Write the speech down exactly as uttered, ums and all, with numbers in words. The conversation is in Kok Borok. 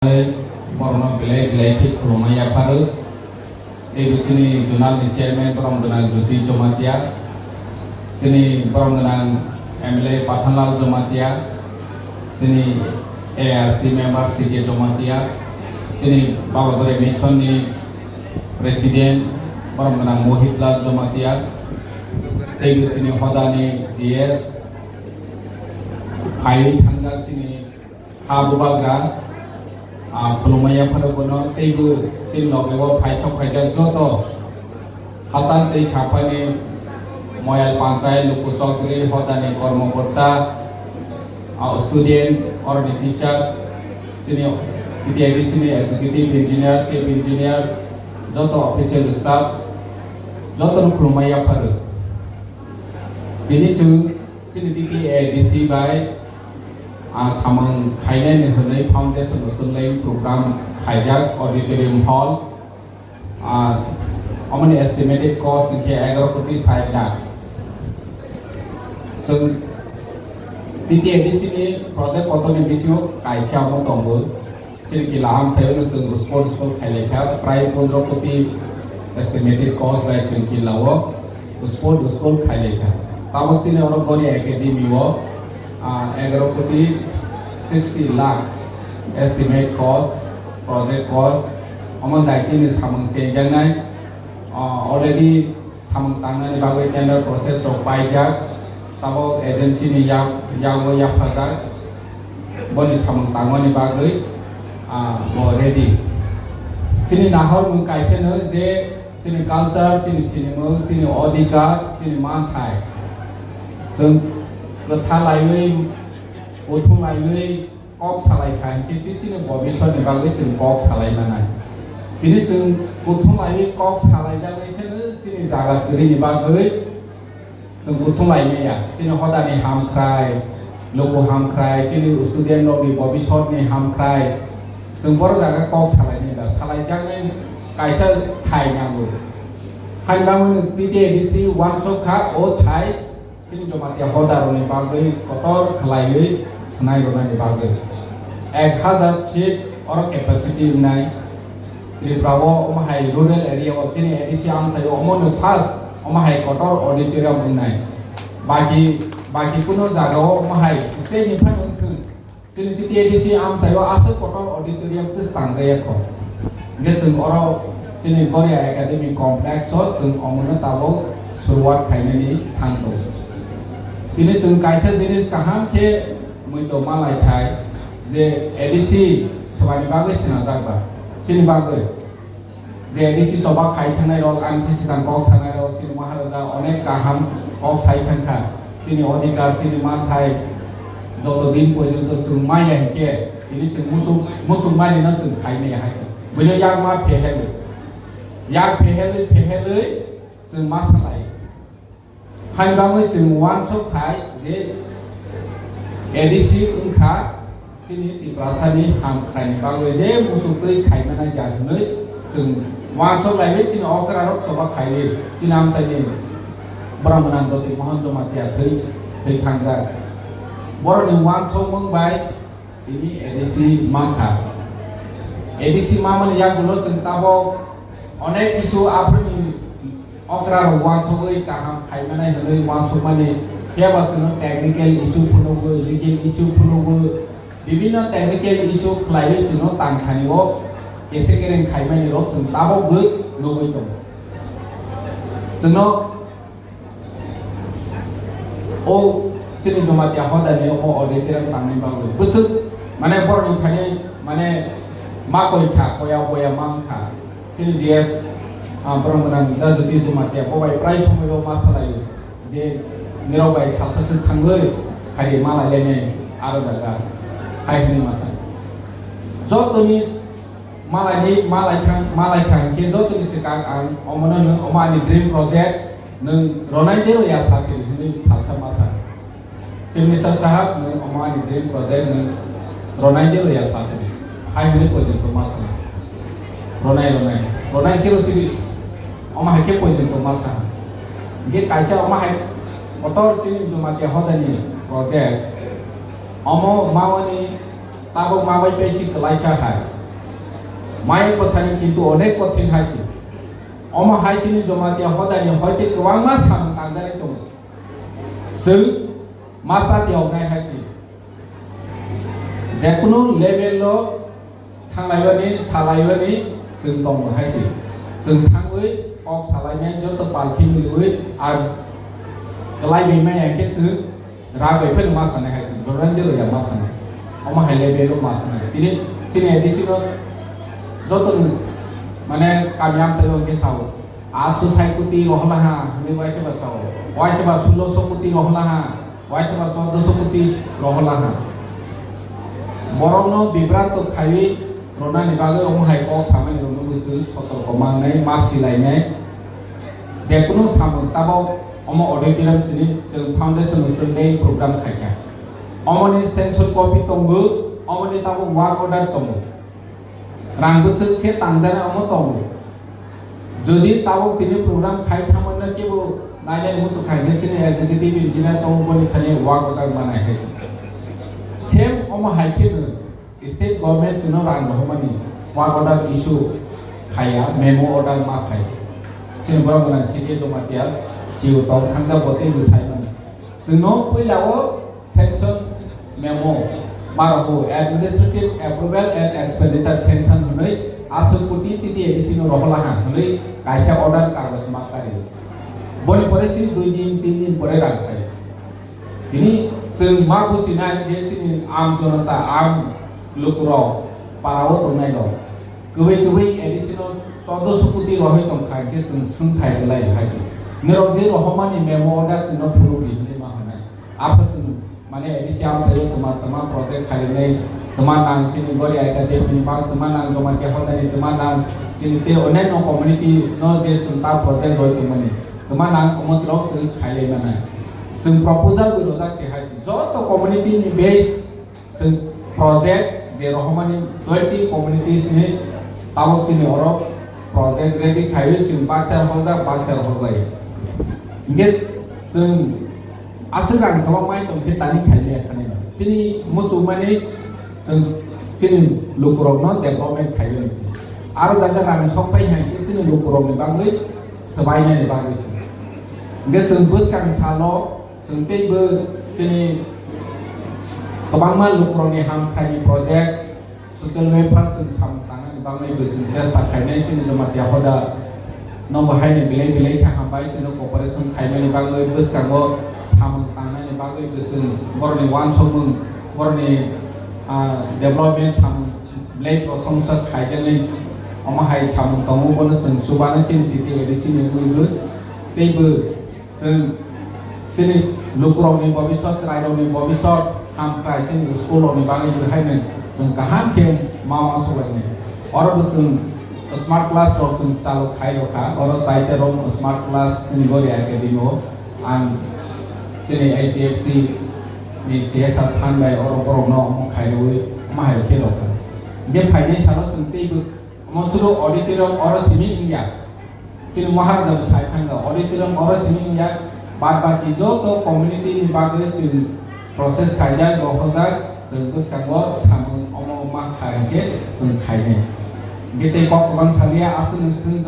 Borokno belai belai khe khulumma yapharo. Teibo chini zonal ni chairman borom gwnang Jyoti Jamatia, chini borom gwnang M L A Pathanlal Jamatia, chini A R C member C K Jamatia, chini Babagori mission ni president borom gwnang Mohit Lal Jamatia, teibo chini hodani G S phaiwi thangjak chini ha bubagra, ah, khulumma yapharo bono teibo chini loge o phaisok phaijak joto hachal tei saphani Moyal Panchayat, Luku Chowdhury, hodani kormokorta, ah, student, oroni teacher, chini T T I D C ni executive engineer, chief engineer, joto official staff, jotono khulumma yapharo. Tini chwng chini T T A D C bai, ah, samung khainani hwnwi foundation usulwi program khaijak auditorium hall, ah, omoni estimated cost hinkhe egaro koti sait lakh. Chwng T T A D C ni project kotorni bisingo kaisa omo tongo. Chini kila amchaio no chwng sport school khailai kha, prai pondro koti estimated cost bai chwng kila o sport school khailai kha. Tabok chini oro Goria Academy o, ah, egaro koti sixty lakh estimate cost, project cost, omo daitini samung chenjaknai, ah, already samung tangnani bagwi tender process rok paijak, tabok agency ni yak, yago yaphajak, boni samung tangmani bagwi, ah, bo ready. Chini nahormung kaisa no je chini culture, chini sinimung, chini odhikar, chini manthai. Chwng kwtha laiwi, kuthum laiwi, kok salai kha hinkhe chini bobiswt ni bagwi chwng kok salai manai. Tini chwng kuthum laiwi kok salai jagwi seno chini jaga kwrwi ni bagwi chwng kuthum lai maya. Chini hodani hamkhrai, luku hamkhrai, chini student rok ni bobiswt ni hamkhrai. Chwng boro jaga kok salai ni ba salai jaknai kaisa thai nango. Hani bagwi no T T A D C uansuk kha o thai. Chini Jamatia hodarokni bagwi kotor khlaiwi swnai rwnani bagwi ek hazar seat oro capacity wngnai. Tripura o omo hai rural area o chini A D C amchaio omono first omo hai kotor auditorium wngnai. Baki, baki kuno jagao omo hai state ni phano wngthwng. Chini T T A D C amchaio aswk kotor auditorium tei tangjaya kho. Hingkhe chwng oro chini Goria Academy Complex o chwng omono tabuk suruwat khainani thangkho. Tini chwng kaisa jinis kaham khe muitu malaithai je A D C swbani bagwi swnajak ba, chini bagwi. Je A D C choba khai thangnai rok, ang se swkang kok sanai rok, chini Maharaja onek kaham kok sai thangkha. Chini odhikar, chini manthai joto din porjonto chwng maya hinkhe, tini chwng muchung, muchung mani no chwng khai maya hai se. Buino yak ma phehelwi. Yak phehelwi, phehelwi chwng ma salai. Hani bagwi chwng uansuk khai je A D C wngkha chini Tiprasani hamkraini bagwi je muchuk twi khaimani ja hwnwi chwng uansuk laiwi chini okrarok choba khaiwi chini amchaini borok gwnang Jyoti Mohan Jamatia thwi, thwi thangjak. Borokni uansukmung bai tini A D C mankha. A D C mamani yagulo chwng tabok onek kisu aphuruni okra rok uansugwi kaham khaimanai hwnwi uansukmani phiya ba chwngno technical issue phunugwi, legal issue phunugwi, bibinno technical issue khlaiwi chwngno tangthani o kese kereng khaimani rok chwng tabokbo nugwi tongo. Chwngno O chini Jamatia hodani o auditorium tangni bagwi bwswk mane borokni thani mane ma koi kha, koya boya mang kha. Chini G S, ah, borok gwnang da Jyoti Jamatia bo bai prai somoi o ma salaio je nirok bai salsa swk thangwi hari ma lailai nai aro jaga hai hwnwi ma sa. Jotoni Malai ni, malai thang, malai thang khe jotoni swkang ang omono nwng omo ani dream project nwng ronai de roya sasi hwnwi salsa masa. Chief Minister sahab nwng omo ani dream project nwng ronai de roya sasi. Hai hwnwi poito masa. Ronai, ronai. Ronai khe rosidi. Omo hai khe poito masa. Ge kaisa omo hai kotor chini Jamatia hodani project. Omo mawani Tabuk ma bai pesi kwlaisa hai. Maya kwsani kintu onek kothin hai se. Omo hai chini Jamatia hodani hoite kwbangma samung tangjani tongo. Chwng masa tiyoknai hai se. Jekunu level o thanglaibani, salaibani chwng tongo hai se. Chwng thangwi kok salainai joto palki milwi ar kwlai bai maya khe chwng Rak bai phano ma sanai hai chwng, Doran de ya ma sanai. Omo hai le bero ma sanai. Tini chini A D C no joto ni mane kami amchai o ke sao. Atso sai kuti rohla ha, hwnwi waisa ba sao. Waisa ba sulo so kuti rohla ha, waisa ba chordo so kuti rohla ha. Borok no bibranto khaiwi rona ni bagwi omo hai kok samani rok no bwswk sotorko mangnai, ma silainai. Jekunu samung tabok omo auditorium chini chwng foundation stone day program khaikha. Omoni sanction copy tongo, omoni tabok work order tongo. Rang bwswk khe tangjani omo tongo. Jodi tabok tini program khai thangmano kebo nainani muchuk khaikhe chini executive engineer tongo boni thani work order manai hai. Same omo hai kheno State government chwngno rang rohormani work order issue khaiya, memo order ma khai. Chini borok gwnang C D A Jamatia C E O tong thangjak bo tei bwsai mano. Chwngno puila o sanction memo ma roho, administrative approval and expenditure sanction hwnwi aswk koti titi A D C no rohola ha hwnwi kaisa order kagoj ma kari. Boni pore chini dui din, tin din pore rang khai. Tini chwng ma businai je chini am jonota, am lukurok, parao tongnairok kwbwi kwbwi A D C no chordo so koti rohoi tongkha, hwnkhe chwng swngthai belai hai se. Norok je rohormani memo order chwngno phunukdi hinwi ma hwnai. Aphuru chwng mane A D C amchaio twma twma project khainai, twma nang chini Gori Aika Dev ni bang, twma nang Jamatia Hodani, twma nang chini tei onyaino community no je chwng ta project roi tongmani. Twma nang omo twrok chwng khailai manai. Chwng proposal bo rojak se hai se. Joto community ni base chwng project je rohormani twenty communities ni tabok chini oro project ready khaiwi chwng baksa hojak, baksa hojai. Hingke chwng aswk rang kwbangma tongkhe tani khaimaya khanai no. Chini muchungmani chwng chini lukurokno development khaiwi se. Aro jaga rang sokpai hai khe chini lukurokni bagwi swbainani bagwi se. Hingke chwng bwskang salo chwng teibo chini kwbangma lukurokni hamkhaini project, social welfare chwng samung tangnani bagwi bo chwng chesta khainai chini Jamatia Hoda no bo haino belai belai khe hambai chwngno cooperation khaimani bagwi bwskango samung tangnani bagwi bo chwng borokni uansukmung, borokni, ah, development samung belai prosongsa khaijaknai omo hai samung tongo bono chwng chubano chini titi A D C ni wngwi bo teibo Chwng chini lukurokni bobiswt, chwrairokni bobiswt hamkrai chini school rokni bagwi bo haino chwng kaham khe ma uansuk lainai. Oro bo chwng smart class rok chwng chalu khai rokha, oro chaita room smart class chini Gori Academy o ang chini H D F C ni C S R fund bai oro borokno omo khai rwui omo hai khe rokha. Hingke phainai salo chwng teibo omo suru auditorium oro simi wngya. Chini Maharaja bo sai thangkha, auditorium oro simi wngya, bad baki joto community ni bagwi chwng process khaijak, rohorjak, chwng bwskango samung omo ma kha hinkhe chwng khainai. Hingkhe tei kok kwbang saliya, aswk ni swkang